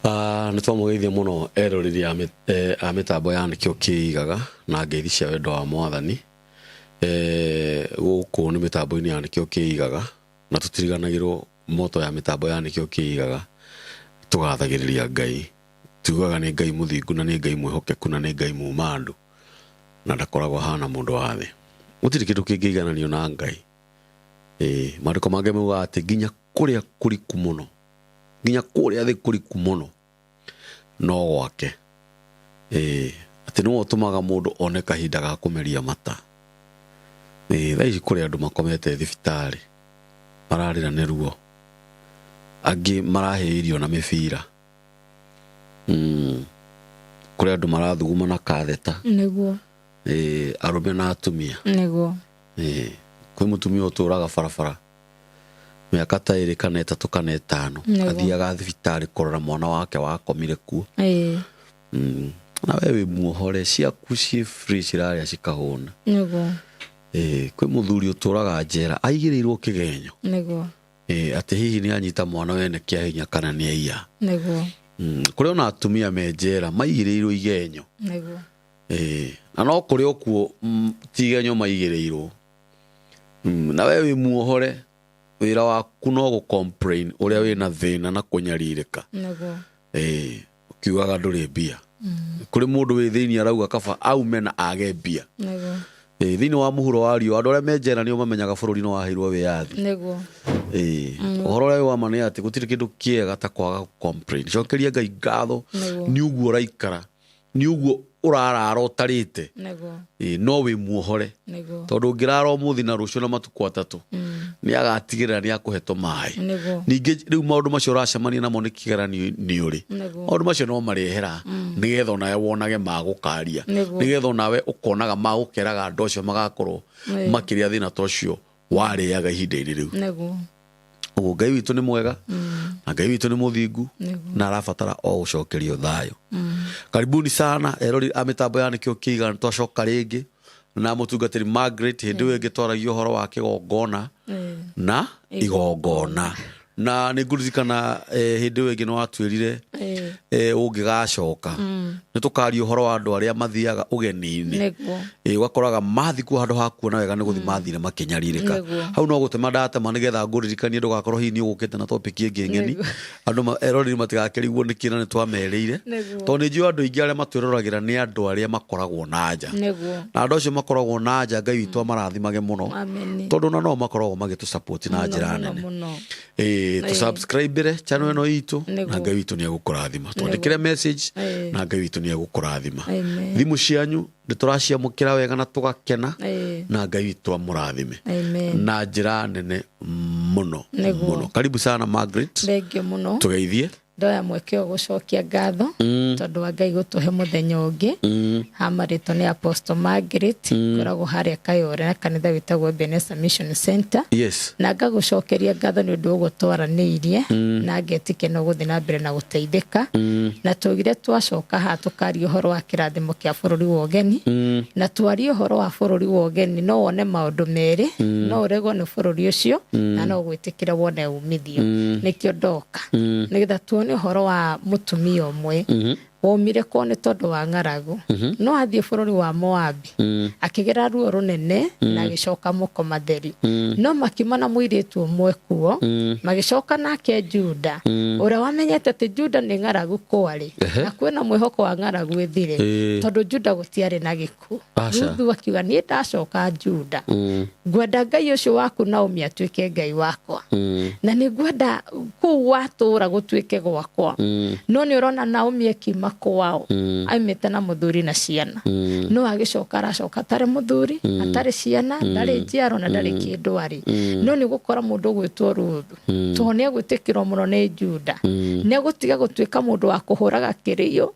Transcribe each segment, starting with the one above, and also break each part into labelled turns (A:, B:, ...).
A: Nĩ twamũgeithia mũno eroreri a mĩtambo ya Nĩkĩo Kĩigaga na ngeithi cia wendo wa Mwathani. Gũkũ nĩ mĩtambo-inĩ ya Nĩkĩo Kĩigaga na tũtiriganagĩrwo moto ya mĩtambo ya Nĩkĩo Kĩigaga, tũgathagĩrĩria Ngai. Tugaga nĩ Ngai mũthingu na nĩ Ngai mwĩhokeku na nĩ Ngai muma andũ na ndakoragwo ahana mũndũ wa thĩ. Gũtirĩ kĩndũ kĩngĩigananio na Ngai. Maandĩko mangĩ maugaga atĩ nginya kũrĩa kũriku mũno, nginya kũrĩa thĩ kũriku mũno no gwake. Atĩ nĩwe ũtũmaga mũndũ one kahinda ga kũmeria mata. Thaa ici kũrĩ andũ makomete thibitarĩ mararĩra nĩ ruo, angĩ marahĩirio na mĩbira. Kũrĩ andũ marathuguma na katheta. Arũme na atumia. Kwĩ mũtumia ũtũraga barabara mĩaka ta 2 kana 3 kana 5, athiaga thibitarĩ kũrora mwana wake wakomire kuo. Na we wĩ muohore, ciaku ciĩ free, cirarĩa cikahũna. Kwĩ mũthuri ũtũraga njera aigĩrĩirwo kĩgenyo. Atĩ hihi nĩ anyita mwana wene kĩa hinya kana nĩ aiya. Kũrĩ ona atumia me njera maigĩrĩirwo igenyo. Na no kũrĩ okuo ti igenyo maigĩrĩirwo. Na we wĩ muohore, wĩra waku no gũ complain ũrĩa wĩna thĩna na kũnyarirĩka. Ũkiugaga ndũrĩ mbia. Kũrĩ mũndũ wĩ thĩinĩ arauga kaba aume na age mbia. Thĩinĩ wa mũhuro wa riũa andũ arĩa me njera nĩo mamenyaga bũrũri nĩ waheirwo wĩyathi. Ũhoro ũrĩa wĩ wa ma nĩ atĩ gũtirĩ kĩndũ kĩega ta kwaga complain. Cokeria Ngai ngatho nĩ ũguo ũraikara, nĩ ũguo ũrarara ũtarĩte. No wĩ muohore. Tondũ ũngĩrara ũmũthĩ na rũciũ na matukũ 3, nĩ agatigĩrĩra nĩ akũhe tũmaĩ. Ningĩ rĩu maũndũ macio ũracemania namo nĩ kĩgeranio nĩ ũrĩ. Maũndũ macio no marĩehera nĩgetha onawe wonage ma gũkaria. Nĩgetha onawe ũkonaga ma gũkeraga andũ acio magakorwo makĩrĩa thĩna ta ũcio warĩaga ihinda-inĩ rĩu. Ũguo Ngai witũ nĩ mwega na Ngai witũ nĩ mũthingu na arabatara o gũcokerio thayũ. Karibuni sana erori a mĩtambo ya Nĩkĩo Kĩiga, twacoka rĩngĩ na mũtungatĩri Margaret. Hĩndĩ ĩyo ĩngĩ twaragia ũhoro wa kĩgongona na igongona, na nĩ ngũririkana hĩndĩ ĩyo ĩngĩ nĩ watwĩrire ũngĩgacoka nĩ tũkaria ũhoro wa andũ arĩa mathiaga ũgeni-inĩ. Ũgakoraga mathiĩ kuo handũ ha kuona wega nĩ gũthiĩ mathire makĩnyarirĩka. Hau no gũtema ndatema nĩgetha ngũririkanie ndũgakorwo hihi nĩ ũgũkĩte na topic ĩngĩ ng'eni. Andũ eroreri matigakĩrigwo nĩ kĩna nĩ twamerĩire. Tondũ nĩ njũĩ andũ aingĩ arĩa matwĩroragĩra nĩ andũ arĩa makoragwo na nja. Na andũ acio makoragwo na nja, Ngai witũ amarathimage mũno. Tondũ ona no makoragwo magĩtũ support na njĩra nene. Tũ subscribe channel ĩno itũ na Ngai witũ nĩ egũkũrathima. Twandĩkĩre message na Ngai witũ nĩ egũkũrathima. Thimũ cianyu nĩ tũraciamũkĩra wega na tũgakena na Ngai witũ amũrathime na njĩra nene mũno mũno. Karibu sana Margaret.
B: Thengiũ mũno.
A: Tũgeithie.
B: Ndoya mweke ũyũ gũcokia ngatho tondũ wa Ngai gũtũhe mũthenya ũngĩ. Hamarĩtwo nĩ Apostle Margaret, ngoragwo harĩa Kayore na kanitha wĩtagwo Ebenezer Mission Center. Na ngagũcokeria ngatho nĩ ũndũ ũguo twaranĩirie na ngetĩkia no gũthiĩ na mbere na gũteithĩka. Na twaugire twacoka haha tũkaria ũhoro wa kĩrathimo kĩa bũrũri wa ũgeni. Na twarie ũhoro wa bũrũri wa ũgeni no wone maũndũ merĩ, no ũregwo nĩ bũrũri ũcio na no ũgwĩtĩkĩre wone umithio. Nĩkĩo ndoka nĩgetha tuone ũhoro wa mũtumia ũmwe waumire kwao nĩ tondũ wa ng'aragu, no athiĩ bũrũri wa Moabi akĩgera ruo rũnene na agĩcoka moko matheri. No makiuma na mũirĩtu ũmwe kuo, magĩcoka nake Juda, ũrĩa wamenyete atĩ Juda nĩ ng'aragu kwarĩ na kwĩna mwĩhoko wa ng'aragu ĩthire, tondũ Juda gũtiarĩ na gĩkuũ. Ruthu akiuga, niĩ ndacoka Juda, ngwenda Ngai ũcio waku Naomi atuĩke Ngai wakwa, na nĩ ngwenda kũu watũũra gũtuĩke gwakwa. No nĩ ũrona Naomi akiuma kwao aumĩte na mũthuri na ciana, no agĩcoka aracoka atarĩ mũthuri, atarĩ ciana, ndarĩ njiaro na ndarĩ kĩndũ arĩ. No nĩ ũgũkora mũndũ ũgwĩtwo Ruthu, tondũ nĩ egwĩtĩkĩrwo mũno nĩ Juda, nĩ egũtiga gũtuĩka mũndũ wa kũhũraga kĩrĩo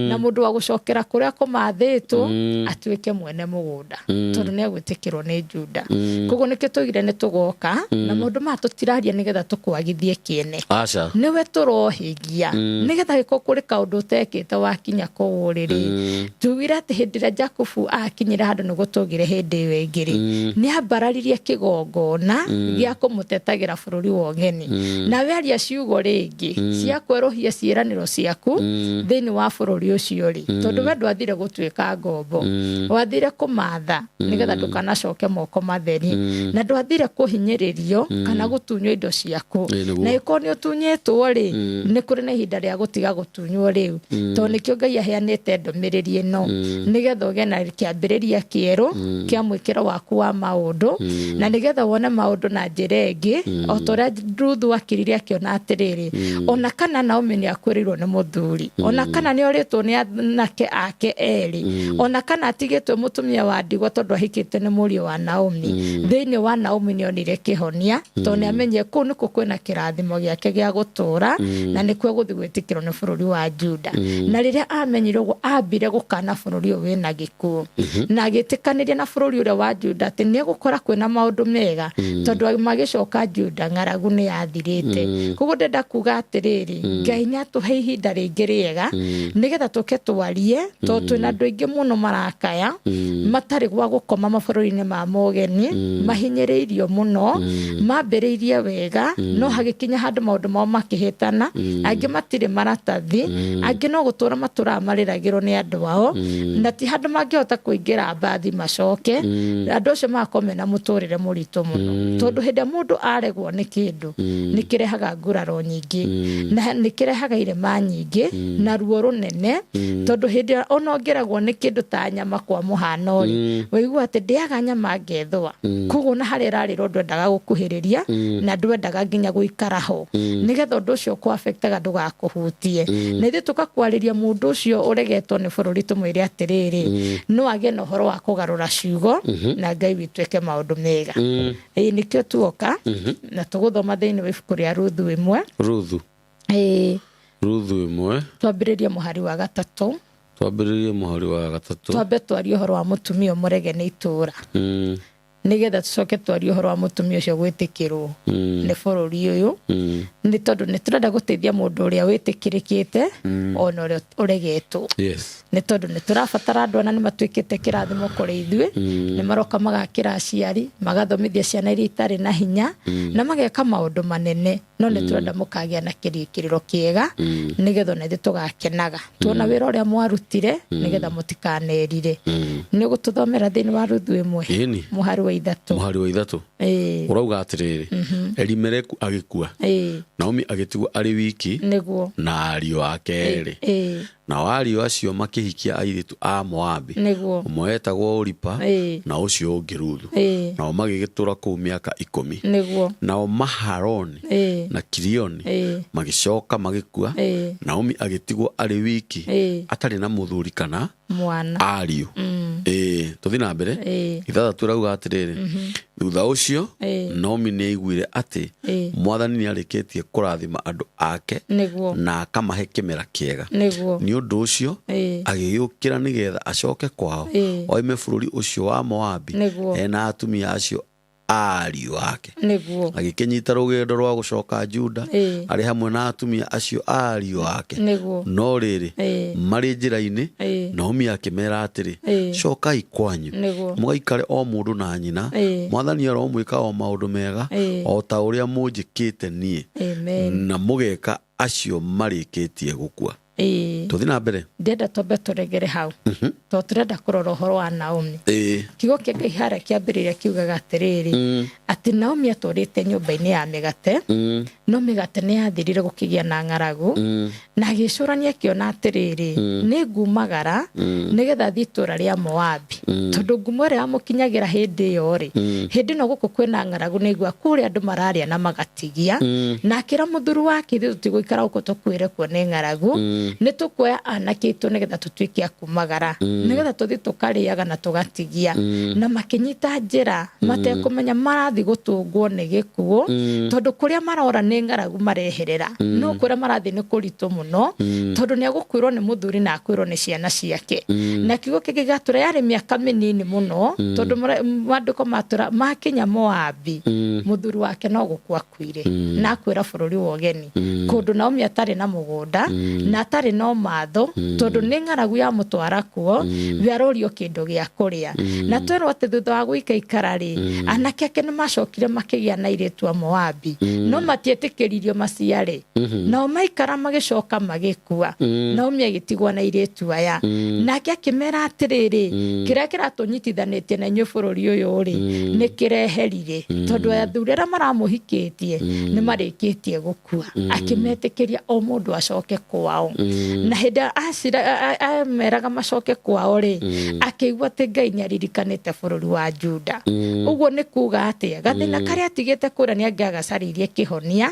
B: na mũndũ wa gũcokera kũrĩa kũmathĩtwo, atuĩke mwene mũgũnda, tondũ nĩ egwĩtĩkĩrwo nĩ Juda. Koguo nĩkĩo twaugire nĩ tũgoka na maũndũ maya tũtiraria nĩgetha tũkwagithie kĩene.
A: Aca.
B: Nĩwe tũrohĩgia nĩgetha gĩkorwo kũrĩ kaũndũ ũtekĩte. wathiĩte wakinya kũu rĩ, tugire atĩ hĩndĩ ĩrĩa Jakubu akinyire handũ nĩ gũtũgire hĩndĩ ĩyo ĩngĩ rĩ, nĩ ambararirie kĩgongona gĩa kũmũtetagĩra bũrũri wa ũgeni. Nawe aria ciugo rĩngĩ cia kwerũhia ciĩranĩro ciaku thĩinĩ wa bũrũri ũcio rĩ, tondũ we ndwathire gũtuĩka ngombo, wathire kũmatha nĩgetha ndũkanacoke moko matheri, na ndwathire kũhinyĩrĩrio kana gũtunywo indo ciaku.
A: Ĩĩ, nĩguo.
B: Na ĩkorwo nĩ ũtunyĩtwo rĩ, nĩ kũrĩ na ihinda rĩa gũtiga gũtunywo rĩu, tondũ nĩkĩo Ngai aheanĩte ndũmĩrĩri ĩno, nĩgetha ũgĩe na kĩambĩrĩria kĩerũ kĩa mwĩkĩro waku wa maũndũ, na nĩgetha wone maũndũ na njĩra ĩngĩ, o ta ũrĩa Ruthu akirire akĩona atĩrĩrĩ, ona kana Naomi nĩ akuĩrĩirwo nĩ mũthuri, ona kana nĩ orĩtwo nĩ anake ake erĩ, ona kana atigĩtwo mũtumia wa ndigwa tondũ ahikĩte nĩ mũriũ wa Naomi, thĩinĩ wa Naomi nĩ onire kĩhonia, tondũ nĩ amenyire kũu nĩkuo kwĩna kĩrathimo gĩake gĩa gũtũũra, na nĩkuo gũthiĩ gwĩtĩkĩrwo nĩ bũrũri wa Juda. Na rĩrĩa amenyire ũguo, ambire gũkana bũrũri ũyũ wĩna gĩkuũ, na agĩtĩkanĩria na bũrũri ũrĩa wa Juda atĩ nĩ egũkora kwĩna maũndũ mega, tondũ magĩcoka Juda ng'aragu nĩ yathirĩte. Koguo ndĩrenda kuga atĩrĩrĩ, Ngai nĩ atũhe ihinda rĩngĩ rĩega, nĩgetha tũke twarie, tondũ twĩna andũ aingĩ mũno marakaya, matarĩ gwa gũkoma mabũrũri-inĩ ma mogeni, mahinyĩrĩirio mũno, mambĩrĩirie wega, no hagĩkinya handũ maũndũ mao makĩhĩtana, angĩ matirĩ maratathi, angĩ no gũtũra matũraga marĩragĩrwo nĩ andũ ao, na ti handũ mangĩhota kũingĩra mbathi macoke, andũ acio magakorwo mena mũtũrĩre mũritũ mũno, tondũ hĩndĩ ĩrĩa mũndũ aregwo nĩ kĩndũ, nĩ kĩrehaga nguraro nyingĩ, na nĩ kĩrehaga irema nyingĩ na ruo rũnene, tondũ hĩndĩ ĩrĩa ona ũngĩragwo nĩ kĩndũ ta nyama kwa mũhano rĩ, waigua atĩ ndĩaga nyama ngethũa, koguo na harĩa ĩrarĩrwo ndwendaga gũkuhĩrĩria, na ndwendaga nginya gũikara ho, nĩgetha ũndũ ũcio ũkũ-affectaga ndũgakũhutie. Na ithuĩ tũkakwarĩria mũndũ ũcio ũregetwo nĩ bũrũri, tũmwĩre atĩrĩrĩ, no agĩe na ũhoro wa kũgarũra ciugo, na Ngai witũ eke maũndũ mega. Ĩĩ, nĩkĩo tuoka na tũgũthoma thĩinĩ wa ibuku rĩa Ruthu 1.
A: Ruthu.
B: Ĩĩ.
A: Ruthu 1.
B: Twambĩrĩrie mũhari wa 3.
A: Twambĩrĩrie mũhari wa 3.
B: Twambe twarie ũhoro wa mũtumia ũmũrege nĩ itũũra, nĩgetha tũcoke twarie ũhoro wa mũtumia ũcio gwĩtĩkĩrwo nĩ bũrũri ũyũ, nĩ tondũ nĩ tũrenda gũteithia mũndũ ũrĩa wĩtĩkĩrĩkĩte ona ũrĩa ũregetwo. Nĩ tondũ nĩ tũrabatara andũ ana nĩ matuĩkĩte kĩrathimo kũrĩ ithuĩ, nĩ maroka magakĩra aciari, magathomithia ciana iria itarĩ na hinya, na mageka maũndũ manene, no nĩ tũrenda mũkagĩa na kĩrĩkĩrĩro kĩega, nĩgetha ona ithuĩ tũgakenaga tuona wĩra ũrĩa mwarutire, nĩgetha mũtikanerire. Nĩ ũgũtũthomera thĩinĩ wa Ruthu 1.
A: Ĩni.
B: Mũhari wa 3.
A: Mũhari wa 3.
B: Ĩĩ.
A: Ũrauga atĩrĩrĩ, Elimeleku agĩkua,
B: Ĩĩ.
A: Naomi agĩtigwo arĩ wiki,
B: Nĩguo.
A: na ariũ ake erĩ.
B: Ĩĩ.
A: Nao ariũ acio makĩhikia airĩtu a Moabi,
B: Nĩguo.
A: ũmwe wetagwo Oripa,
B: Ĩĩ.
A: na ũcio ũngĩ Ruthu.
B: Ĩĩ.
A: Nao magĩgĩtũũra kũu mĩaka 10.
B: Nĩguo.
A: Nao Maharoni
B: Ĩĩ.
A: na Kilioni
B: Ĩĩ.
A: magĩcoka magĩkua,
B: Ĩĩ.
A: Naomi agĩtigwo arĩ wiki,
B: Ĩĩ.
A: atarĩ na mũthuri kana
B: mwana
A: ariũ. Ĩĩ, tũthiĩ na mbere.
B: Ĩĩ.
A: 6 ĩrauga atĩrĩrĩ, thutha ũcio
B: Ĩĩ.
A: Naomi nĩ aiguire atĩ
B: Ĩĩ.
A: Mwathani nĩ arĩkĩtie kũrathima andũ ake
B: Nĩguo.
A: na akamahe kĩmera kĩega.
B: Nĩguo.
A: Nĩ ũndũ ũcio
B: Ĩĩ.
A: agĩgĩũkĩra nĩgetha acoke kwao,
B: Ĩĩ.
A: oime bũrũri ũcio wa Moabi,
B: Nĩguo.
A: ena atumia acio ariũ ake.
B: Nĩguo.
A: Agĩkĩnyita rũgendo rwa gũcoka Juda,
B: Ĩĩ.
A: arĩ hamwe na atumia acio ariũ ake.
B: Nĩguo.
A: No rĩrĩ,
B: Ĩĩ.
A: marĩ njĩra-inĩ,
B: Ĩĩ.
A: Naomi akĩmera atĩrĩ,
B: Ĩĩ.
A: cokai kwanyu,
B: Nĩguo.
A: mũgaikare o mũndũ na nyina,
B: Ĩĩ.
A: Mwathani aromwĩka o maũndũ mega,
B: Ĩĩ.
A: o ta ũrĩa mũnjĩkĩte niĩ,
B: Amen.
A: na mũgeka acio marĩkĩtie gũkua.
B: Ĩĩ.
A: Tũthiĩ na mbere.
B: Ndĩrenda twambe tũregere hau, tondũ tũrenda kũrora ũhoro wa Naomi.
A: Ĩĩ.
B: Kiugo kĩa Ngai harĩa kĩambĩrĩria kiugaga atĩrĩrĩ, atĩ Naomi atũrĩte nyũmba-inĩ ya mĩgate, no mĩgate nĩ yathirire gũkĩgĩa na ng'aragu, na agĩcũrania akĩona atĩrĩrĩ, nĩ ngumagara nĩgetha thiĩ itũũra rĩa Moabi, tondũ ngumo ĩrĩa yamũkinyagĩra hĩndĩ ĩyo rĩ, hĩndĩ ĩno gũkũ kwĩna ng'aragu nĩ aigua kũrĩa andũ mararĩa na magatigia, na akĩra mũthuri wake, ithuĩ tũtigũikara gũkũ tũkuĩre kuo nĩ ng'aragu, nĩ tũkuoya anake aitũ nĩgetha tũtuĩke a kumagara, nĩgetha tũthiĩ tũkarĩaga na tũgatigia. Na makĩnyita njĩra matekũmenya marathiĩ marathiĩ gũtũngwo nĩ gĩkuũ, tondũ kũrĩa marora nĩ ng'aragu mareherera, no kũrĩa marathiĩ nĩ kũritũ mũno, tondũ nĩ egũkuĩrwo nĩ mũthuri na akuĩrwo nĩ ciana ciake. Na kiugo kĩngĩ gĩgatũra yarĩ mĩaka mĩnini mũno, tondũ maandĩko matũra makinya Moabi, mũthuri wake no gũkua akuire, na akuĩra bũrũri wa ũgeni, kũndũ Naomi atarĩ na mũgũnda na atarĩ na ũmatho, tondũ nĩ ng'aragu yamũtwara kuo, we arorio kĩndũ gĩa kũrĩa. Na twerwo atĩ thutha wa gũikaikara rĩ, anake ake nĩ macokire makĩgĩa na airĩtu a Moabi, no matietĩkĩririo maciare. Nao maikara magĩcoka magĩkua. Naomi agĩtigwo na airĩtu aya. Nake akĩmera atĩrĩrĩ, kĩrĩa kĩratũnyitithanĩtie na inyuĩ bũrũri ũyũ rĩ, nĩ kĩreherire, tondũ athuri arĩa maramũhikĩtie nĩ marĩkĩtie gũkua. Akĩmetĩkĩria o mũndũ acoke kwao. Na hĩndĩ ameraga macoke kwao rĩ, akĩigua atĩ Ngai nĩ aririkanĩte bũrũri wa Juda. Ũguo nĩ kuga atĩa? Gathĩna karĩa atigĩte kũrĩa nĩ angĩagacarĩirie kĩhonia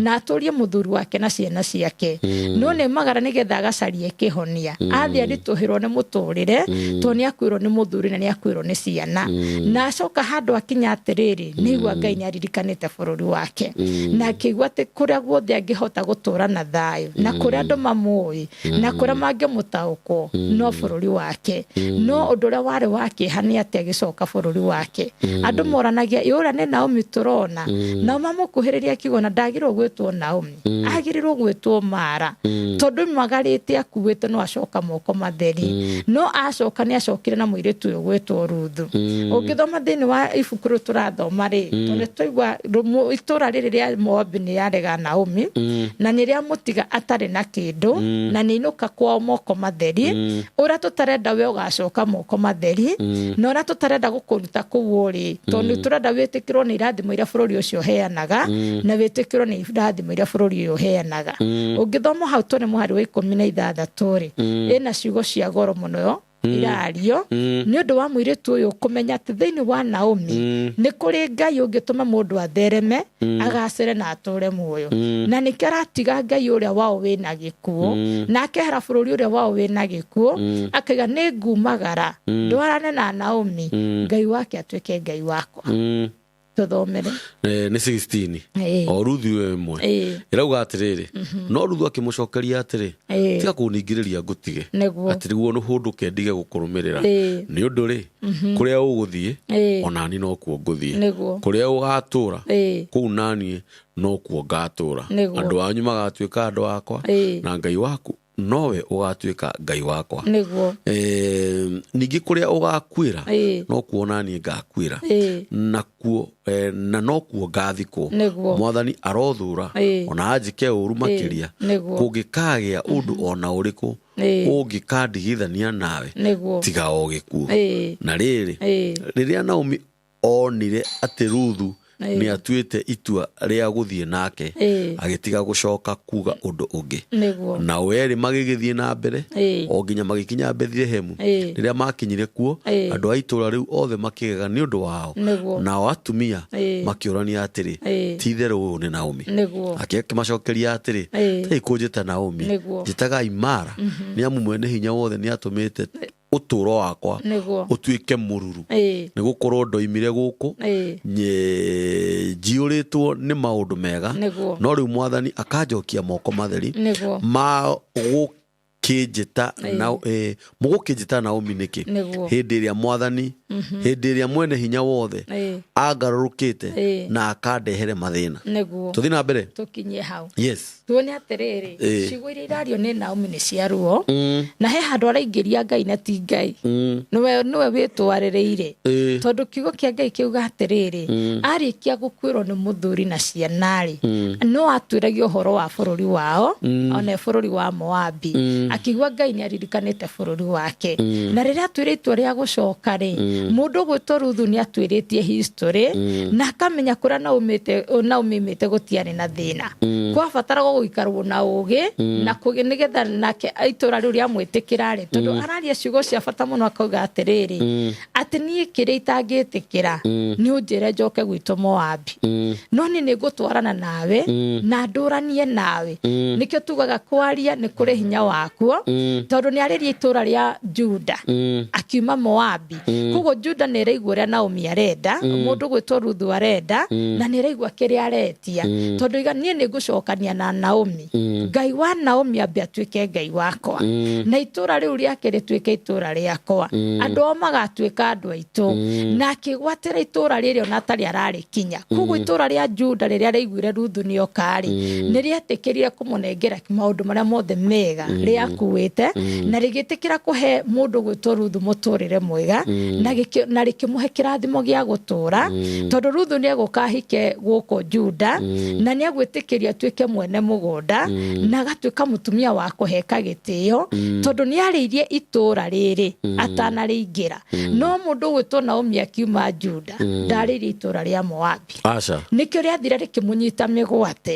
B: na atũrie mũthuri wake na ciana ciake. No nĩ magara nĩgetha agacarie kĩhonia. Athiĩ aritũhĩrwo nĩ mũtũrĩre, tondũ nĩ akuĩrwo nĩ mũthuri na nĩ akuĩrwo nĩ ciana. Na acoka handũ akinya atĩrĩrĩ, nĩ aigua Ngai nĩ aririkanĩte bũrũri wake. Na akĩigua atĩ kũrĩa guothe angĩhota gũtũra na thayũ, na kũrĩa andũ mamũĩ, na kũrĩa mangĩmũtaũkwo, no bũrũri wake. No ũndũ ũrĩa warĩ wa kĩeha nĩ atĩ agĩcoka bũrũri wake, andũ moranagia, ĩ ũrĩa nĩ Naomi tũrona? Nao mamũkuhĩrĩria akiuga ona ndagĩrĩirwo gwĩtwo Naomi, agĩrĩirwo gwĩtwo Mara, tondũ magarĩte akuĩte no acoka moko matheri. No acoka nĩ acokire na mũirĩtu ũyũ gwĩtwo Ruthu. Ũngĩthoma thĩinĩ wa ibuku rĩu tũrathoma rĩ, tondũ nĩ twaigua itũra rĩrĩ rĩa Moabi nĩ yarega Naomi, na nĩ rĩamũtiga atarĩ na kĩndũ, na nĩ inũka kwao moko matheri. Ũrĩa tũtarenda we ũgacoka moko matheri, na ũrĩa tũtarenda gũkũruta kũu ũrĩ, tondũ nĩ tũrenda wĩtĩkĩrwo nĩ irathimo iria bũrũri ũcio ũheanaga, na wĩtĩkĩrwo nĩ irathimo iria bũrũri ũyũ ũheanaga. Ũngĩthoma hau tũrĩ mũhari wa 16 rĩ, ĩna ciugo cia goro mũno irario nĩ ũndũ wa mũirĩtu ũyũ kũmenya atĩ thĩinĩ wa Naomi nĩ kũrĩ Ngai ũngĩtũma mũndũ athereme, agacĩre na atũre muoyo. Na nĩkĩo aratiga Ngai ũrĩa wao wĩna gĩkuũ, na akehera bũrũri ũrĩa wao wĩna gĩkuũ, akaiga nĩ ngumagara ndwarane na Naomi, Ngai wake atuĩke Ngai wakwa. Tũthomere.
A: Nĩ 16. O Ruthu ĩyo ĩmwe ĩrauga atĩrĩrĩ, no Ruthu akĩmũcokeria atĩrĩ, tiga kũningĩrĩria ngũtige, atĩ nĩguo hũndũke ndige gũkũrũmĩrĩra, nĩ ũndũ rĩ, kũrĩa ũgũthiĩ o naniĩ nokuo ngũthiĩ, kũrĩa ũgatũũra kũu naniĩ nokuo ngatũũra, andũ anyu magatuĩka andũ akwa, na Ngai waku nowe ũgatuĩka Ngai wakwa. Ningĩ kũrĩa ũgakuĩra nokuo naniĩ ngakuĩra, nakuo na nokuo ngathikwo. Mwathani arothura ona anjĩke ũru makĩria, kũngĩkagĩa ũndũ ona ũrĩkũ ũngĩkandigithania nawe tiga o gĩkuũ. Na rĩrĩ, rĩrĩa Naomi onire atĩ Ruthu nĩ atuĩte itua rĩa gũthiĩ nake, agĩtiga gũcoka kuga ũndũ ũngĩ. Nao erĩ magĩgĩthiĩ na mbere o nginya magĩkinya Bethilehemu. Rĩrĩa maakinyire kuo, andũ a itũũra rĩu othe makĩgega nĩ ũndũ wao, nao atumia makĩũrania atĩrĩ, Ti-itherũ ũyũ nĩ Naomi? Nake akĩmacokeria atĩrĩ, Tigai kũnjĩta Naomi, njĩtagai Mara, nĩ amu Mwene-Hinya-Wothe nĩatũmĩte ũtũũro wakwa ũtuĩke mũruru, nĩ gũkorwo ndoimire gũkũ njiyũrĩtwo nĩ maũndũ mega, no rĩu Mwathani akanjokia moko matheri. Ma gũkĩnjĩta na mũgũkĩnjĩta Naomi nĩkĩ, hĩndĩ ĩrĩa Mwathani, hĩndĩ ĩrĩa Mwene Hinya Wothe angarũrũkĩte na akandehere mathĩna? Tũthiĩ na mbere.
B: Tũkinyie hau.
A: Yes.
B: Tuone atĩrĩrĩ, ciugo iria irario nĩ Naomi nĩ cia ruo, na he handũ araingĩria Ngai na ti Ngai, nĩwe nĩwe wĩtwarĩrĩire, tondũ kiugo kĩa Ngai kiuga atĩrĩrĩ, arĩkia gũkuĩrwo nĩ mũthuri na ciana rĩ, no atuĩragia ũhoro wa bũrũri wao, ona bũrũri wa Moabi, akĩigua Ngai nĩ aririkanĩte bũrũri wake. Na rĩrĩa atuĩre itua rĩa gũcoka rĩ, mũndũ ũgwĩtwo Ruthu nĩ atuĩrĩtie history, na akamenya kũrĩa Naomi aumĩte gũtiarĩ na thĩna. Kwabataraga gũikarwo na ũgĩ, na kũgĩ nĩgetha nake itũra rĩu rĩamwĩtĩkĩra rĩ, tondũ araria ciugo cia bata mũno, akauga atĩrĩrĩ, atĩ niĩ kĩrĩa itangĩtĩkĩra nĩ ũnjĩre njoke gwitũ Moabi, no niĩ nĩ ngũtwarana nawe na ndũranie nawe. Nĩkĩo tugaga kwaria nĩ kũrĩ hinya wakuo, tondũ nĩ arĩria itũra rĩa Juda akiuma Moabi. Koguo Koguo Juda nĩ ĩraigua ũrĩa Naomi arenda, mũndũ gwĩtwo Ruthu arenda, na nĩ ĩraigua kĩrĩa aretia, tondũ iga niĩ nĩ ngũcokania na Naomi. Ngai wa Naomi ambe atuĩke Ngai wakwa, na itũra rĩu rĩake rĩtuĩke itũra rĩakwa, andũ ao magatuĩka andũ aitũ. Na akĩgwatĩra itũra rĩrĩ ona atarĩ ararĩkinya. Koguo itũra rĩa Juda rĩrĩa rĩaiguire Ruthu nĩoka-rĩ, nĩ rĩetĩkĩrire kũmũnengera maũndũ marĩa mothe mega rĩakuĩte, na rĩgĩtĩkĩra kũhe mũndũ gwĩtwo Ruthu mũtũrĩre mwega, na rĩkĩmũhe kĩrathimo gĩa gũtũra, tondũ Ruthu nĩ egũka ahike gũkũ Juda, na nĩ egwĩtĩkĩria atuĩke mwene mũgũnda, na agatuĩka mũtumia wa kũheka gĩtĩo, tondũ nĩ arĩirie itũra rĩrĩ atanarĩingĩra. No mũndũ ũgwĩtwo Naomi akiuma Juda ndarĩirie itũra rĩa Moabi.
A: Aca.
B: Nĩkĩo rĩathire rĩkĩmũnyita mĩgwate,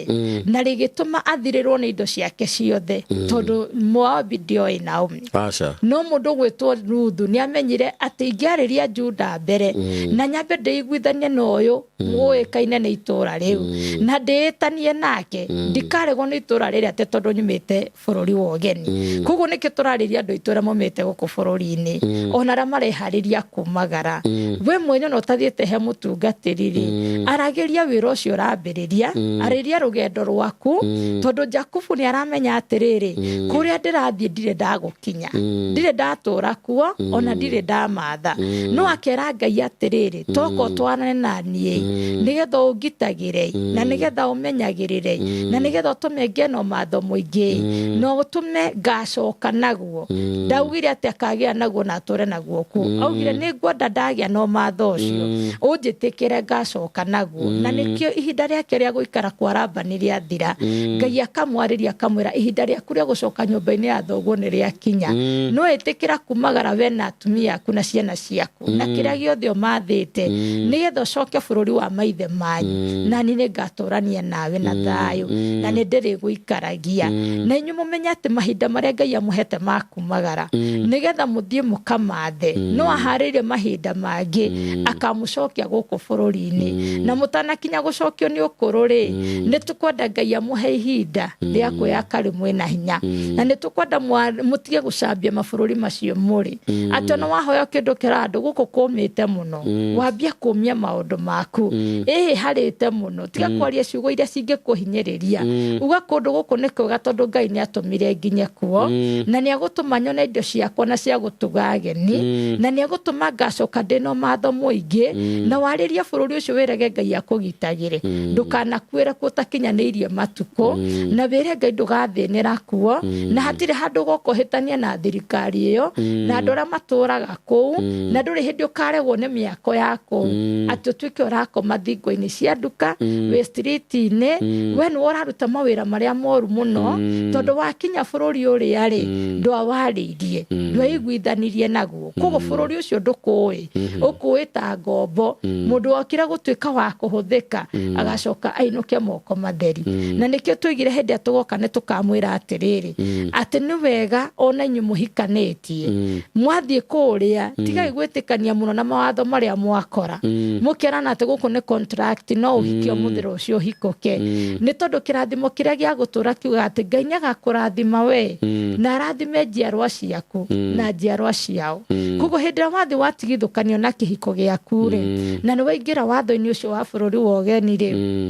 B: na rĩgĩtũma athirĩrwo nĩ indo ciake ciothe, tondũ Moabi ndĩoĩ Naomi.
A: Aca.
B: No mũndũ ũgwĩtwo Ruthu nĩ amenyire atĩ ingĩarĩria Juda mbere, na nyambe ndĩiguithanie na ũyũ ũĩkaine nĩ itũũra rĩu, na ndĩĩtanie nake, ndikaregwo nĩ itũũra rĩrĩ atĩ tondũ nyumĩte bũrũri wa ũgeni. Koguo nĩkĩo tũrarĩria andũ aitũ arĩa maumĩte gũkũ bũrũri-inĩ, ona arĩa mareharĩria kumagara. We mwene ona ũtathiĩte he mũtungatĩri rĩ, aragĩria wĩra ũcio ũrambĩrĩria, arĩria rũgendo rwaku, tondũ Jakubu nĩ aramenya atĩrĩrĩ, kũrĩa ndĩrathiĩ ndirĩ ndagũkinya, ndirĩ ndatũra kuo, ona ndirĩ ndamatha. No akera Ngai atĩrĩrĩ, toka ũtwarane na niĩ, nĩgetha ũngitagĩre, na nĩgetha ũmenyagĩrĩre, na nĩgetha ũtũme ngĩe na ũmatho mũingĩ, na ũtũme ngacoka naguo. Ndaugire atĩ akagĩa naguo na atũre naguo kuo. Augire nĩ ngwenda ndagĩa na ũmatho ũcio, ũnjĩtĩkĩre ngacoka naguo. Na nĩkĩo ihinda rĩake rĩa gũikara kwa Labani rĩathira, Ngai akamwarĩria akamwĩra ihinda rĩaku rĩa gũcoka nyũmba-inĩ ya thoguo nĩ rĩakinya. No ĩtĩkĩra kumagara we na atumia aku na ciana ciaku, na kĩrĩa gĩothe ũmathĩte, nĩgetha ũcoke bũrũri wa maithe manyu, na niĩ nĩngatũrania nawe na thayũ, na nĩ ndĩrĩgũikaragia. Na inyuĩ mũmenye atĩ mahinda marĩa Ngai amũhete ma kumagara, nĩgetha mũthiĩ mũkamathe, no aharĩrie mahinda mangĩ akamũcokia gũkũ bũrũri-inĩ. Na mũtanakinya gũcokio nĩ ũkũrũ rĩ, nĩ tũkwenda Ngai amũhe ihinda rĩa kwĩyaka rĩ mwĩna hinya, na nĩ tũkwenda mũtige gũcambia mabũrũri macio mũrĩ. Atĩ ona wahoya kĩndũ kĩra andũ gũkũ kũmĩte mũno, wambia kũmia maũndũ maku, ĩhĩ harĩte mũno, tiga kwaria ciugo iria cingĩkũhinyĩrĩria. Uga kũndũ gũkũ nĩ kwega tondũ Ngai nĩ atũmire nginye kuo, na nĩ agũtũma nyone indo ciakwa na cia gũtuga ageni, na nĩ agũtũma ngacoka ndĩna ũmatho mũingĩ. Na warĩrie bũrũri ũcio wĩrage Ngai akũgitagĩre, ndũkanakuĩre kuo ũtakinyanĩirie matukũ, na wĩre Ngai ndũgathĩnĩra kuo, na hatirĩ handũ ũgoka ũhĩtanie na thirikari ĩyo na andũ arĩa matũraga kũu, na ndũrĩ hĩndĩ ũkaregwo nĩ mĩako ya kũu, atĩ ũtuĩke ũrakoma thingo-inĩ cia nduka, wĩ street-inĩ, we nĩwe ũraruta mawĩra marĩa moru mũno, tondũ wakinya bũrũri ũrĩa rĩ, ndwawarĩirie, ndwaiguithanirie naguo. Koguo bũrũri ũcio ndũkũĩ, ũkũĩ ta ngombo. Mũndũ wokire gũtuĩka wa kũhũthĩka agacoka ainũke moko matheri. Na nĩkĩo tũigire hĩndĩ ĩrĩa tũgoka nĩ tũkamwĩra atĩrĩrĩ, atĩ nĩ wega ona inyuĩ mũhikanĩtie mwathiĩ kũrĩa, tigai gwĩtĩkania mũno na mawatho marĩa mwakora, mũkerana atĩ gũkũ nĩ contract, no ũhike ũmũthĩ rũciũ ũhikũke. Nĩ tondũ kĩrathimo kĩrĩa gĩa gũtũra kiugaga atĩ Ngai nĩ agakũrathima we, na arathime njiarwa ciaku na njiarwa ciao. Koguo hĩndĩ ĩrĩa wathiĩ watigithũkanio na kĩhiko gĩaku rĩ, na nĩ waingĩra watho-inĩ ũcio wa bũrũri wa ũgeni rĩ,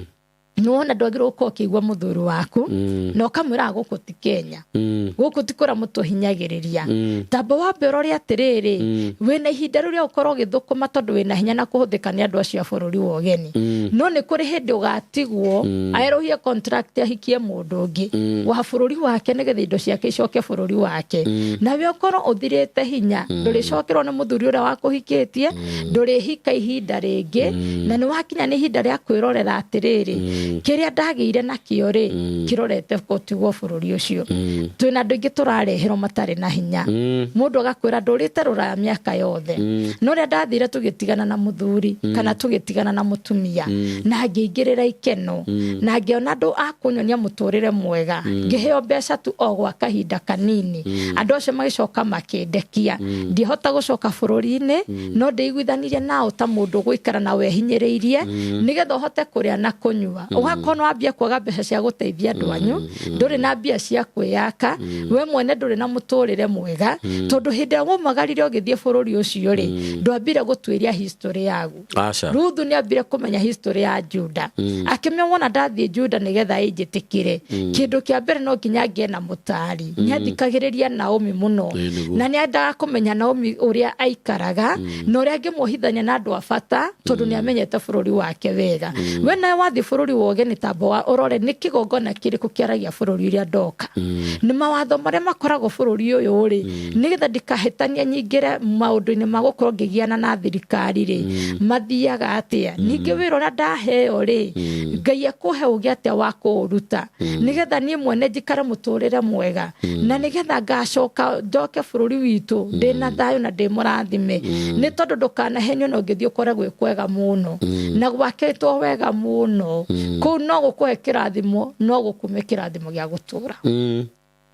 B: nĩwona ndwagĩrĩirwo gũkorwo ũkĩigua mũthuri waku, na ũkamwĩraga gũkũ ti Kenya, gũkũ ti kũrĩa mũtũhinyagĩrĩria. Tamba wambe ũrore atĩrĩrĩ, wĩna ihinda rĩu rĩa gũkorwo ũgĩthũkũma tondũ wĩna hinya na kũhũthĩka nĩ andũ acio a bũrũri wa ũgeni. No nĩ kũrĩ hĩndĩ ũgatigwo aerũhie contract ahikie mũndũ ũngĩ wa bũrũri wake, nĩgetha indo ciake icoke bũrũri wake, nawe ũkorwo ũthirĩte hinya. Ndũrĩcokerwo nĩ mũthuri ũrĩa wakũhikĩtie, ndũrĩhika ihinda rĩngĩ, na nĩ wakinya nĩ ihinda rĩa kwĩrorera atĩrĩrĩ, kĩrĩa ndagĩire nakĩo rĩ, kĩrorete gũtigwo bũrũri ũcio. Twĩna andũ aingĩ tũrareherwo matarĩ na hinya. Mũndũ agakwĩra ndũrĩte rũraya mĩaka yothe, no rĩrĩa ndathire tũgĩtigana na mũthuri kana tũgĩtigana na mũtumia, na ngĩingĩrĩra ikeno, na ngĩona andũ a kũnyonia mũtũrĩre mwega, ngĩheo mbeca tu o gwa kahinda kanini, andũ acio magĩcoka makĩndekia. Ndihota gũcoka bũrũri-inĩ, no ndĩiguithanirie nao ta mũndũ ũgũikara na wehinyĩrĩirie, nĩgetha ũhote kũrĩa na kũnyua. Ũgakorwo nĩ wambia kwaga mbeca cia gũteithia andũ anyu, ndũrĩ na mbia cia kwĩyaka, we mwene ndũrĩ na mũtũrĩre mwega, tondũ hĩndĩ ĩrĩa waumagarire ũgĩthiĩ bũrũri ũcio rĩ, ndwambire gũtuĩria history yagu.
A: Aca.
B: Ruthu nĩ ambire kũmenya history ya Juda, akĩmenya wona ndathiĩ Juda nĩgetha ĩnjĩtĩkĩre, kĩndũ kĩa mbere no nginya ngĩe na mũtari. Nĩ athikagĩrĩria Naomi mũno,
A: Ĩĩ, nĩguo.
B: na nĩ endaga kũmenya Naomi ũrĩa aikaraga na ũrĩa angĩmuohithania na andũ a bata, tondũ nĩ amenyete bũrũri wake wega. We nawe wathiĩ bũrũri wa ũgeni, tamba ũrore nĩ kĩgongona kĩrĩkũ kĩaragia bũrũri ũrĩa ndoka, nĩ mawatho marĩa makoragwo bũrũri ũyũ rĩ, nĩgetha ndikahĩtanie nyingĩre maũndũ-inĩ ma gũkorwo ngĩgiana na thirikari rĩ, mathiaga atĩa? Ningĩ wĩra ũrĩa ndaheo rĩ, Ngai ekũhe ũgĩ atĩa wa kũũruta, nĩgetha niĩ mwene njikare mũtũrĩre mwega, na nĩgetha ngacoka njoke bũrũri witũ ndĩna thayũ na ndĩ mũrathime? Nĩ tondũ ndũkanahenio na ũngĩthiĩ ũkore gwĩ kwega mũno na gwakĩtwo wega mũno kũu, no gũkũhe kĩrathimo, no gũkume kĩrathimo gĩa gũtũra.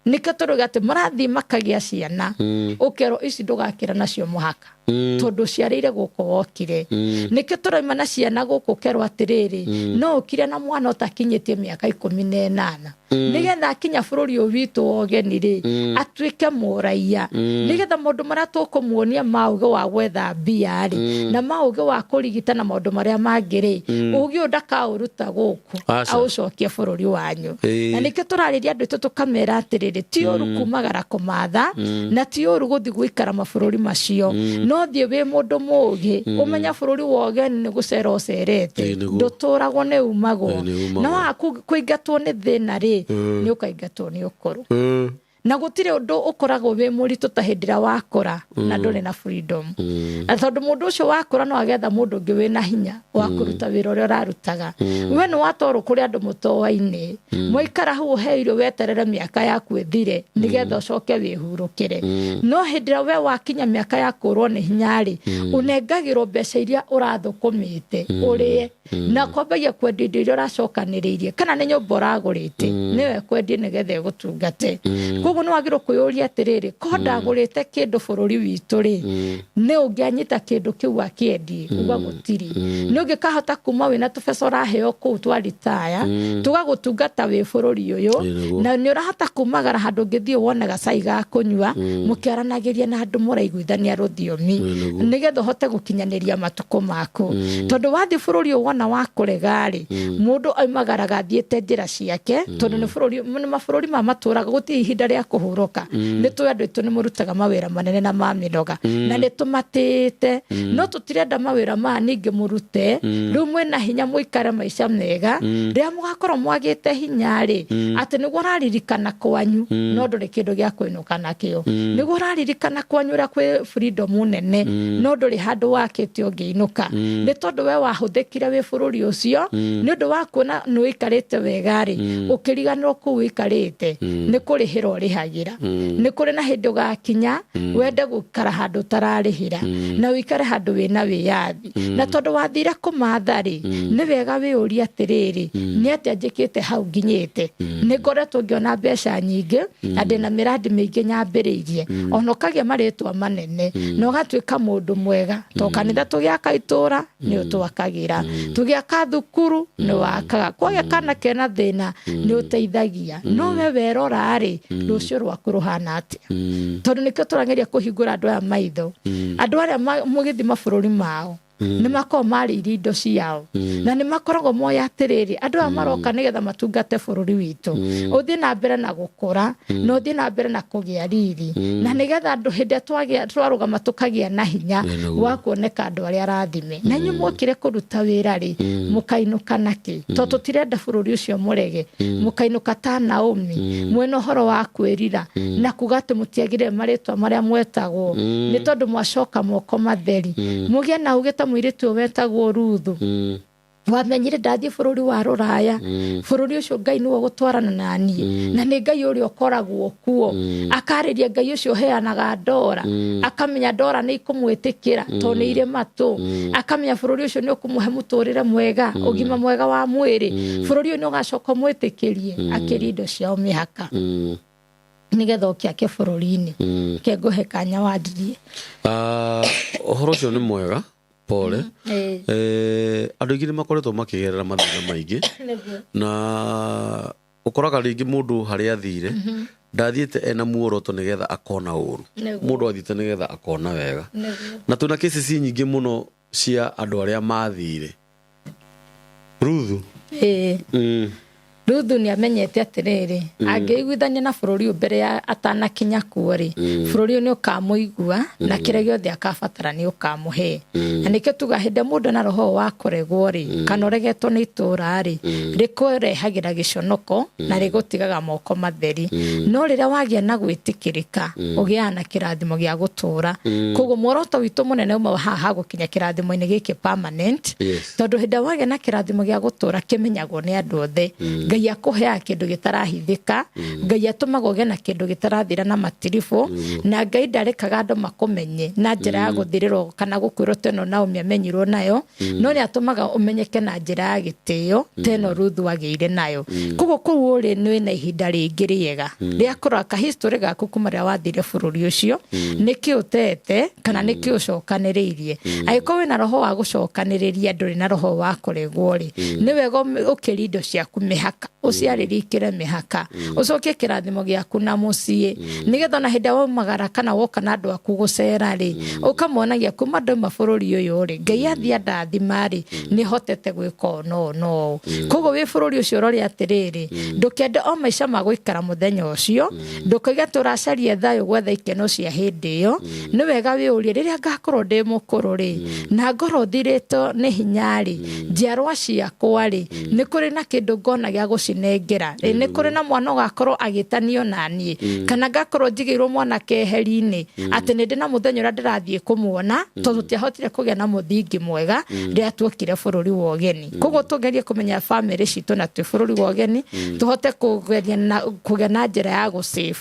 B: Nĩkĩo tũrauga atĩ marathiĩ makagĩa ciana, ũkerwo ici ndũgakĩra nacio mũhaka, tondũ ũciarĩire gũkũ wokire. Nĩkĩo tũraima na ciana gũkũ, ũkerwo atĩrĩrĩ, no ũkire na mwana ũtakinyĩtie mĩaka 18, nĩgetha akinya bũrũri ũyũ witũ wa ũgeni rĩ, atuĩke mũraiya, nĩgetha maũndũ marĩa tũkũmuonia ma ũgĩ wa gwetha mbia rĩ, na ma ũgĩ wa kũrigita na maũndũ marĩa mangĩ rĩ, ũgĩ ũyũ ndakaũruta gũkũ,
A: Aca.
B: aũcokie bũrũri wanyu. Na nĩkĩo tũrarĩria andũ aitũ tũkamera atĩrĩrĩ, ti ũru kumagara kũmatha, na ti ũru gũthiĩ gũikara mabũrũri macio, no thiĩ wĩ mũndũ mũgĩ, ũmenya bũrũri wa ũgeni nĩ gũcera ũcerete.
A: Ĩĩ, nĩguo.
B: Ndũtũragwo, nĩ umagwo.
A: Ĩĩ, nĩ umagwo.
B: Na waga kũingatwo nĩ thĩna rĩ, nĩ ũkaingatwo nĩ ũkũrũ, na gũtirĩ ũndũ ũkoragwo wĩ mũritũ ta hĩndĩ ĩrĩa wakũra na ndũrĩ na freedom, na tondũ mũndũ ũcio wakũra no agetha mũndũ ũngĩ wĩna hinya wa kũruta wĩra ũrĩa ũrarutaga. We nĩ watwarwo kũrĩ andũ mũtoainĩ, mwaikara hau, ũhe irio, weterere mĩaka yaku ĩthire nĩgetha ũcoke wĩhurũkĩre. No hĩndĩ ĩrĩa we wakinya mĩaka ya kũrwo nĩ hinya rĩ, ũnengagĩrwo mbeca iria ũrathũkũmĩte ũrĩe, na kwambagia kwendia indo iria ũracokanĩrĩirie, kana nĩ nyũmba ũragũrĩte, nĩwe kwendie nĩgetha ĩgũtungate. Koguo nĩ wagĩrĩirwo kwĩyũria atĩrĩrĩ, ko ndagũrĩte kĩndũ bũrũri witũ rĩ, nĩ ũngĩanyita kĩndũ kĩu akĩendie uga gũtirĩ, nĩ ũngĩkahota kuma wĩna tũbeca ũraheo kũu twa ritaya tũgagũtungata wĩ bũrũri ũyũ?
A: Ĩĩ, nĩguo.
B: Na nĩ ũrahota kumagara handũ ũngĩthiĩ wone gacai ga kũnyua, mũkĩaranagĩria na andũ mũraiguithania rũthiomi,
A: nĩguo.
B: Nĩgetha ũhote gũkinyanĩria matukũ maku, tondũ wathiĩ bũrũri ũyũ wona wa kũrega rĩ, mũndũ aumagaraga athiĩte njĩra ciake, tondũ nĩ bũrũri, nĩ mabũrũri ma matũraga, gũtirĩ ihinda rĩa kũhurũka. Nĩ tũĩ andũ aitũ nĩ mũrutaga mawĩra manene na ma mĩnoga, na nĩ tũmatĩĩte, no tũtirenda mawĩra maya ningĩ mũrute rĩu mwĩna hinya, mũikare maica mega. Rĩrĩa mũgakorwo mwagĩte hinya rĩ, atĩ nĩguo ũraririkana kwanyu, no ndũrĩ kĩndũ gĩa kũinũka nakĩo, nĩguo ũraririkana kwanyu ũrĩa kwĩ freedom nene, no ndũrĩ handũ wakĩte ũngĩinũka, nĩ tondũ we wahũthĩkire wĩ bũrũri ũcio nĩ ũndũ wa kuona nĩ ũikarĩte wega rĩ, ũkĩriganĩrwo kũu ũikarĩte nĩ kũrĩhĩra ũrĩhagĩra. Nĩ kũrĩ na hĩndĩ ũgakinya wende gũikara handũ ũtararĩhĩra, na ũikare handũ wĩna wĩyathi. Na tondũ wathire kũmatha rĩ, nĩ wega wĩyũrie atĩrĩrĩ, nĩ atĩa njĩkĩte hau nginyĩte? Nĩ ngoretwo ngĩona mbeca nyingĩ, na ndĩna mĩrandi mĩingĩ nyambĩrĩirie, ona ũkagĩa marĩtwa manene, na ũgatuĩka mũndũ mwega, to kanitha tũgĩaka itũra nĩ ũtwakagĩra, tũgĩaka thukuru nĩ wakaga, kwagĩa kana kena thĩna nĩ ũteithagia, no we werora rĩ, rũciũ rwaku rũhana atĩa? Tondũ nĩkĩo tũrageria kũhingũra andũ aya maitho. Andũ arĩa mũgĩthiĩ mabũrũri mao nĩ makoragwo marĩirie indo ciao, na nĩ makoragwo moya atĩrĩrĩ, andũ aya maroka nĩgetha matungate bũrũri witũ ũthiĩ na mbere na gũkũra, na ũthiĩ na mbere na kũgĩa riri, na nĩgetha andũ hĩndĩ ĩrĩa twarũgama tũkagĩa na hinya
A: Ĩĩ, nĩguo.
B: wa kuoneka andũ arĩa arathime. Na inyuĩ mwokire kũruta wĩra rĩ, mũkainũka nakĩ? Tondũ tũtirenda bũrũri ũcio mũrege, mũkainũka ta Naomi, mwena ũhoro wa kwĩrira na kuga atĩ mũtiagĩrĩire marĩtwa marĩa mwetagwo, nĩ tondũ mwacoka moko matheri. Mũgĩe na ũgĩ ta mũirĩtu ũyũ wetagwo Ruthu, wamenyire ndathiĩ bũrũri wa rũraya, bũrũri ũcio Ngai nĩwe ũgũtwarana na niĩ, na nĩ Ngai ũrĩa ũkoragwo kuo. Akarĩria Ngai ũcio ũheanaga ndora, akamenya ndora nĩ ikũmwĩtĩkĩra tondũ nĩ irĩ matũ, akamenya bũrũri ũcio nĩ ũkũmũhe mũtũrĩre mwega, ũgima mwega wa mwĩrĩ, bũrũri ũyũ nĩ ũgacoka ũmwĩtĩkĩrie akĩrie indo ciao mĩhaka, nĩgetha ũkĩake bũrũri-inĩ. Ke ngũhe kanya wandirie.
A: Ah, ũhoro ũcio nĩ mwega. Pole.
B: Ĩĩ.
A: Andũ aingĩ nĩ makoretwo makĩgerera mathĩna maingĩ.
B: Nĩguo.
A: Na ũkoraga rĩngĩ mũndũ harĩa athire ndathiĩte ena muoroto nĩgetha akona ũru.
B: Nĩguo.
A: Mũndũ athiĩte nĩgetha akona wega.
B: Nĩguo.
A: Na twĩna cases nyingĩ mũno cia andũ arĩa mathire. Ruthu.
B: Ĩĩ. Ruthu nĩ amenyete atĩrĩrĩ, angĩiguithania na bũrũri ũyũ mbere ya atanakinya kuo rĩ, bũrũri ũyũ nĩ ũkamũigua na kĩrĩa gĩothe akabatara nĩ ũkamũhe. Na nĩkĩo tuga hĩndĩ ĩrĩa mũndũ ena roho wa kũregwo rĩ, kana ũregetwo nĩ itũũra rĩ, rĩkũrehagĩra gĩconoko na rĩgũtigaga moko matheri. No rĩrĩa wagĩa na gwĩtĩkĩrĩka, ũgĩaga na kĩrathimo gĩa gũtũũra. Koguo muoroto witũ mũnene uma haha gũkinya kĩrathimo-inĩ gĩkĩ permanent.
A: Yes.
B: Tondũ hĩndĩ ĩrĩa wagĩa na kĩrathimo gĩa gũtũũra kĩmenyagwo nĩ andũ othe. Ngai akũheaga kĩndũ gĩtarahithĩka, Ngai atũmaga ũgĩe na kĩndũ gĩtarathira na matiribũ, na Ngai ndarekaga andũ makũmenye na njĩra ya gũthirĩrwo kana gũkwĩrwo ta ĩno Naomi amenyirwo nayo, no nĩ atũmaga ũmenyeke na njĩra ya gĩtĩo ta ĩno Ruthu agĩire nayo. Koguo kũu ũrĩ nĩ wĩna ihinda rĩngĩ rĩega rĩa kũrora ka history gaku kuma rĩrĩa wathire bũrũri ũcio, nĩkĩ ũtete kana nĩkĩ ũcokanĩrĩirie. Angĩkorwo wĩna roho wa gũcokanĩrĩria ndũrĩ na roho wa kũregwo rĩ, nĩ wega ũkĩrie indo ciaku mĩhaka, ũciarĩrie ikĩre mĩhaka, ũcokie kĩrathimo gĩaku na mũciĩ, nĩgetha ona hĩndĩ ĩrĩa waumagara kana woka na andũ aku gũcera rĩ, ũkamonagia kuma ndauma bũrũri ũyũ rĩ, Ngai athiĩ andathima rĩ, nĩ hotete gwĩka ũũ na ũũ na ũũ. Koguo wĩ bũrũri ũcio ũrore atĩrĩrĩ, ndũkende o maica ma gũikara mũthenya ũcio, ndũkoige atĩ ũracaria thayũ gwetha ikeno cia hĩndĩ ĩyo. Nĩ wega wĩyũrie rĩrĩa ngakorwo ndĩ mũkũrũ rĩ, na ngorwo thirĩtwo nĩ hinya rĩ, njiarwa ciakwa rĩ, nĩ kũrĩ na kĩndũ ngona gĩa gũcinengera? Ĩ nĩ kũrĩ na mwana ũgakorwo agĩtanio na niĩ, kana ngakorwo njigĩirwo mwana keheri-inĩ atĩ nĩ ndĩ na mũthenya ũrĩa ndĩrathiĩ kũmuona, tondũ tũtiahotire kũgĩa na mũthingi mwega rĩrĩa tuokire bũrũri wa ũgeni. Koguo tũgerie kũmenya bamĩrĩ citũ na twĩ bũrũri wa ũgeni, tũhote kũgeria na kũgĩa na njĩra ya gũsave,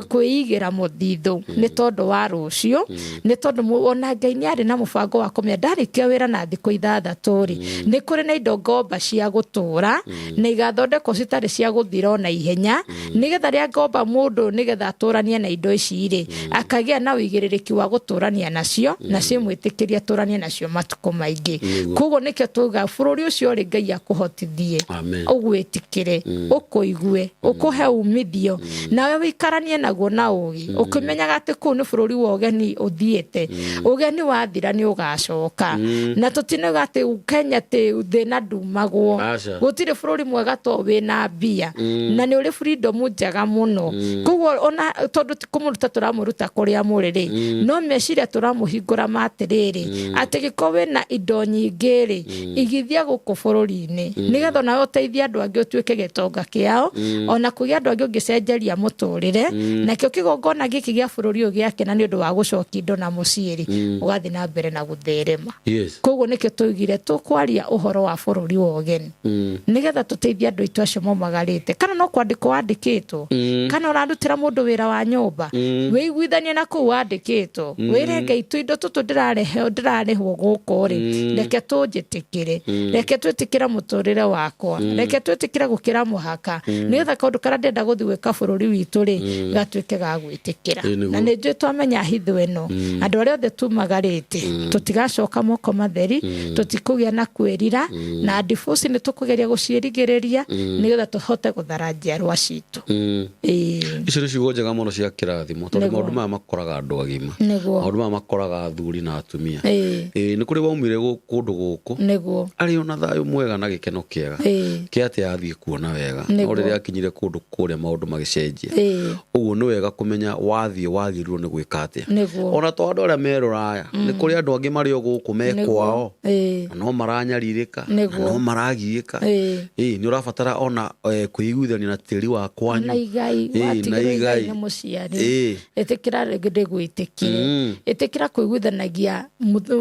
B: kwĩigĩra mũthithũ nĩ tondũ wa rũciũ, nĩ tondũ ona Ngai nĩ arĩ na mũbango wa kũmenya ndarĩkia wĩra na thikũ 6 rĩ, nĩ kũrĩ na indo ngomba cia gũtũra na igathondekwo citarĩ cia gũthira ona ihenya, nĩgetha rĩa ngomba mũndũ nĩgetha atũranie na indo ici rĩ, akagĩa na ũigĩrĩrĩki wa gũtũrania nacio na cimwĩtĩkĩrie atũranie nacio matukũ maingĩ. Koguo nĩkĩo tuga bũrũri ũcio rĩ, Ngai akũhotithie,
A: Amen.
B: ũgwĩtĩkĩre, ũkũigue, ũkũhe umithio, nawe wĩikaranie naguo na ũgĩ, ũkĩmenyaga atĩ kũu nĩ bũrũri wa ũgeni ũthiĩte, ũgeni wathira nĩ ũgacoka. Na tũtinauga atĩ Kenya atĩ thĩna ndumagwo.
A: Aca.
B: Gũtirĩ bũrũri mwega to wĩna mbia, na nĩ ũrĩ freedom njega mũno. Koguo ona tondũ ti kũmũruta tũramũruta kũrĩa mũrĩ rĩ, no meciria tũramũhingũra matĩrĩrĩ, atĩ gĩkorwo wĩna indo nyingĩ rĩ, igithia gũkũ bũrũri-inĩ, nĩgetha onawe ũteithie andũ angĩ ũtuĩke gĩtonga kĩao, ona kũgĩa andũ angĩ ũngĩcenjeria mũtũrĩre. Nakĩo kĩgongona gĩkĩ gĩa bũrũri ũyũ gĩakena nĩ ũndũ wa gũcokia indo na mũciĩ rĩ, ũgathiĩ na mbere na gũtherema.
A: Yes.
B: Koguo nĩkĩo tũigire tũkwaria ũhoro wa bũrũri wa ũgeni, nĩgetha tũteithie andũ aitũ acio maumagarĩte, kana no kwandĩkwo wandĩkĩtwo, kana ũrarutĩra mũndũ wĩra wa nyũmba, wĩiguithanie na kũu wandĩkĩtwo, wĩre Ngai tũindo tũtũ ndĩrarĩhwo gũkũ rĩ, reke tũnjĩtĩkĩre, reke twĩtĩkĩre mũtũrĩre wakwa, reke twĩtĩkĩre gũkĩra mũhaka, nĩgetha kaũndũ karĩa ndĩrenda gũthiĩ gwĩka bũrũri witũ rĩ, gatuĩke ga gwĩtĩkĩra.
A: Ĩĩ, nĩguo.
B: Na nĩ njũĩ twamenya hitho ĩno, andũ arĩa othe tumagarĩte tũtigacoka moko matheri, tũtikũgĩa na kwĩrira, na divorce nĩ tũkũgeria gũciĩrigĩrĩria nĩgetha tũhote gũthara njiarwa citũ. Ĩĩ.
A: Icio nĩ ciugo njega mũno cia kĩrathimo, tondũ
B: Nĩguo.
A: maũndũ maya makoraga andũ agima.
B: Nĩguo.
A: Maũndũ maya makoraga athuri na atumia.
B: Ĩĩ.
A: Ĩĩ, nĩ kũrĩ waumire kũndũ gũkũ
B: Nĩguo.
A: arĩ ona thayũ mwega na gĩkeno kĩega,
B: Ĩĩ.
A: kĩa atĩ athiĩ kuona wega, no
B: Nĩguo.
A: rĩrĩa akinyire kũndũ kũrĩa maũndũ magĩcenjia.
B: Ĩĩ.
A: Ũguo nĩ wega kũmenya wathiĩ wagĩrĩirwo nĩ gwĩka atĩa.
B: Nĩguo.
A: Ona to andũ arĩa me rũraya, nĩ kũrĩ andũ angĩ marĩ o gũkũ me
B: Nĩguo.
A: kwao,
B: Ĩĩ.
A: na no maranyarirĩka, na
B: Nĩguo.
A: no maragiĩka.
B: Ĩĩ.
A: Ĩĩ, nĩ ũrabatara ona kwĩiguithania na tĩri wa kwanyu.
B: Na igai,
A: Ĩĩ, na
B: watigĩrwo igai
A: igai.
B: nĩ mũciari.
A: Ĩĩ.
B: Ĩtĩkĩra ndĩgwĩtĩkĩre, ĩtĩkĩra kũiguithanagia,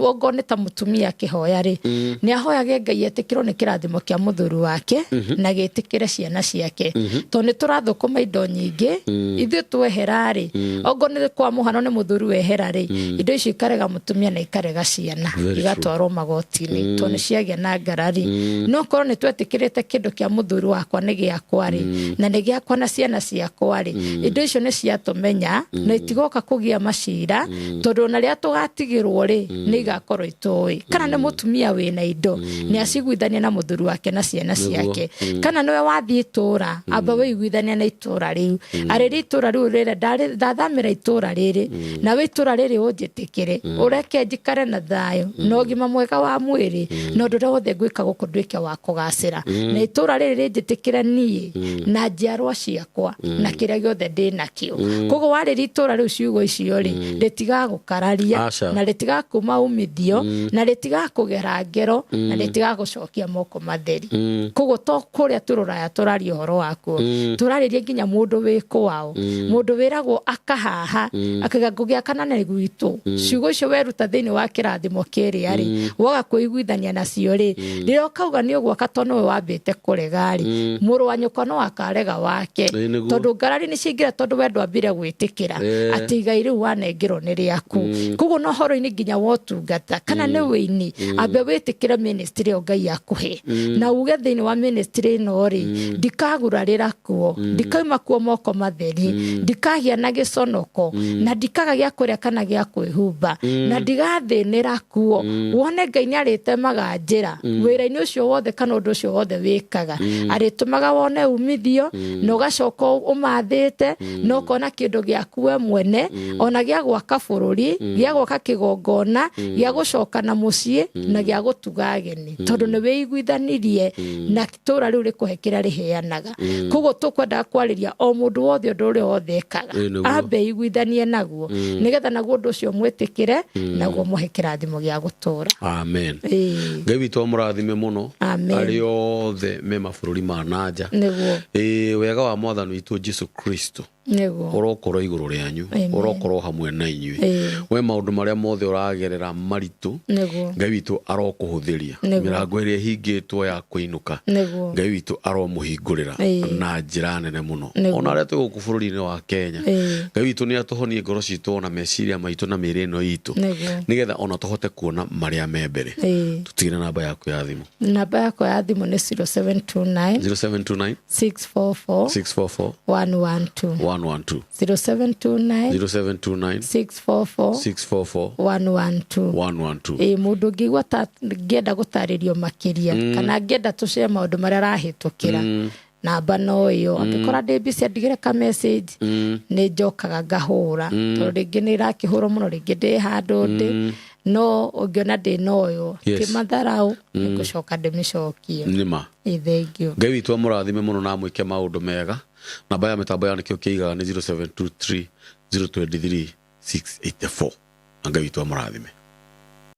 B: okorwo nĩ ta mũtumia akĩhoya rĩ, nĩ ahoyage Ngai etĩkĩrwo nĩ kĩrathimo kĩa mũthuri wake na gĩtĩkĩre ciana ciake, tondũ nĩ tũrathũkũma indo nyingĩ. Ithuĩ twehera rĩ, okorwo nĩ kwa mũhano nĩ mũthuri wehera rĩ, indo icio ikarega mũtumia na ikarega ciana.
A: Very true.
B: Igatwarwo magoti-inĩ tondũ nĩ ciagĩa na ngarari. No korwo nĩ twetĩkĩrĩte kĩndũ kĩa mũthuri wakwa nĩ gĩakwa rĩ, na nĩ gĩakwa na ciana ciakwa rĩ, indo icio nĩ ciatũmenya na itigoka kũgĩa macira, tondũ ona rĩrĩa tũgatigĩrwo rĩ, nĩ igakorwo itũĩ. Kana nĩ mũtumia wĩna indo, nĩ aciguithania na mũthuri wake na ciana ciake. Kana nĩwe wathiĩ itũra, amba wĩiguithania na itũra rĩu, arĩrĩ itũra rĩu rĩrĩa ndathamĩra itũra rĩrĩ, nawe itũra rĩrĩ ũnjĩtĩkĩre, ũreke njikare na thayũ na ũgima mwega wa mwĩrĩ, na ũndũ ũrĩa wothe ngwĩka gũkũ nduĩke wa kũgacĩra, na itũra rĩrĩ rĩnjĩtĩkĩre niĩ na njiarwa ciakwa na kĩrĩa gĩothe ndĩ nakĩo. Koguo warĩria itũra rĩu ciugo icio rĩ, rĩtigagũkararia.
A: Aca.
B: Na rĩtigakuma umithio, na rĩtigakũgera ngero, na rĩtigagũcokia moko matheri. Koguo to kũrĩa tũrũraya tũraria ũhoro wakuo, tũrarĩria nginya mũndũ wĩ kwao, mũndũ wĩragwo akahaha akauga ngũgĩakana na gwitũ. Ciugo icio weruta thĩinĩ wa kĩrathimo kĩrĩa rĩ, waga kwĩiguithania nacio rĩ, rĩrĩa ũkauga nĩ ũgwaka tondũ nĩwe wambĩte kũrega rĩ, mũrũ wa nyũkwa no akarega wake.
A: Ĩĩ, nĩguo.
B: Tondũ ngarari nĩ ciaingĩra, tondũ we ndwambire gwĩtĩkĩra atĩ igai rĩu wanengerwo nĩ rĩaku. Koguo na ũhoro-inĩ nginya wa ũtungata kana nĩ wĩini, ambe wĩtĩkĩre ministry ĩyo Ngai akũhe, na uge thĩinĩ wa ministry ĩno rĩ, ndikagurarĩra kuo, ndikauma kuo moko matheri, ndikagĩa na gĩconoko, na ndikaga gĩa kũrĩa kana gĩa kwĩhumba, na ndigathĩnĩra kuo. Wone Ngai nĩ arĩtemaga njĩra wĩra-inĩ ũcio wothe kana ũndũ ũcio wothe wĩkaga, arĩtũmaga wone umithio, na ũgacoka ũmathĩte na ũkona kĩndũ gĩaku we mwene, ona gĩa gwaka bũrũri, gĩa gwaka kĩgongona, gĩa gũcoka na mũciĩ, na gĩa gũtuga ageni, tondũ nĩ wĩiguithanirie na itũra rĩu rĩkũhe kĩrĩa rĩheanaga. Koguo tũkwendaga kwarĩria o mũndũ wothe ũndũ ũrĩa wothe ekaga,
A: Ĩĩ, nĩguo.
B: ambe iguithanie naguo, nĩgetha naguo ũndũ ũcio mwĩtĩkĩre, naguo mũhe kĩrathimo gĩa gũtũra.
A: Amen.
B: Ĩĩ.
A: Ngai witũ amũrathime mũno.
B: Amen.
A: Arĩa othe me mabũrũri ma nanja. Ĩĩ, wega wa mwathani witũ Jesu Kristo ũrokorwo igũrũ rĩanyu.
B: Amen.
A: Ũrokorwo hamwe na inyuĩ. We maũndũ marĩa mothe ũragerera maritũ, Ngai witũ arokũhũthĩria. Mĩrango ĩrĩa ĩhingĩtwo ya kũinũka, Ngai witũ aromũhingũrĩra na njĩra nene mũno. Ona arĩa twĩ gũkũ bũrũri-inĩ wa Kenya, Ngai witũ nĩ atũhonie ngoro citũ ona meciria maitũ na mĩĩrĩ ĩno itũ, nĩgetha ona tũhote kuona marĩa me mbere. Tũtigĩre namba yaku ya thimũ.
B: Namba yakwa ya thimũ nĩ 0729
A: 0729
B: 644
A: 644
B: 112.
A: 112.
B: 0729
A: 0729
B: 644
A: 644
B: 112.
A: 112.
B: Ĩ, mũndũ ũngĩigua ta ngĩenda gũtarĩrio makĩria, kana ngĩenda tũcare maũndũ marĩa arahĩtũkĩra, namba no ĩyo. Angĩkora ndĩ busy, andigĩre ka message, nĩ njokaga ngahũra, tondũ rĩngĩ nĩ irakĩhũrwo mũno, rĩngĩ ndĩ handũ ndĩ, no ũngĩona ndĩ noyo, ti matharau, nĩ ngũcoka ndĩmĩcokie.
A: Nĩma.
B: Ĩ, thank you.
A: Ngai witũ amũrathime mũno na amwĩke maũndũ mega. Namba ya mĩtambo ya nĩkĩo kĩigaga nĩ 0723 023 684, na Ngai witũ amũrathime.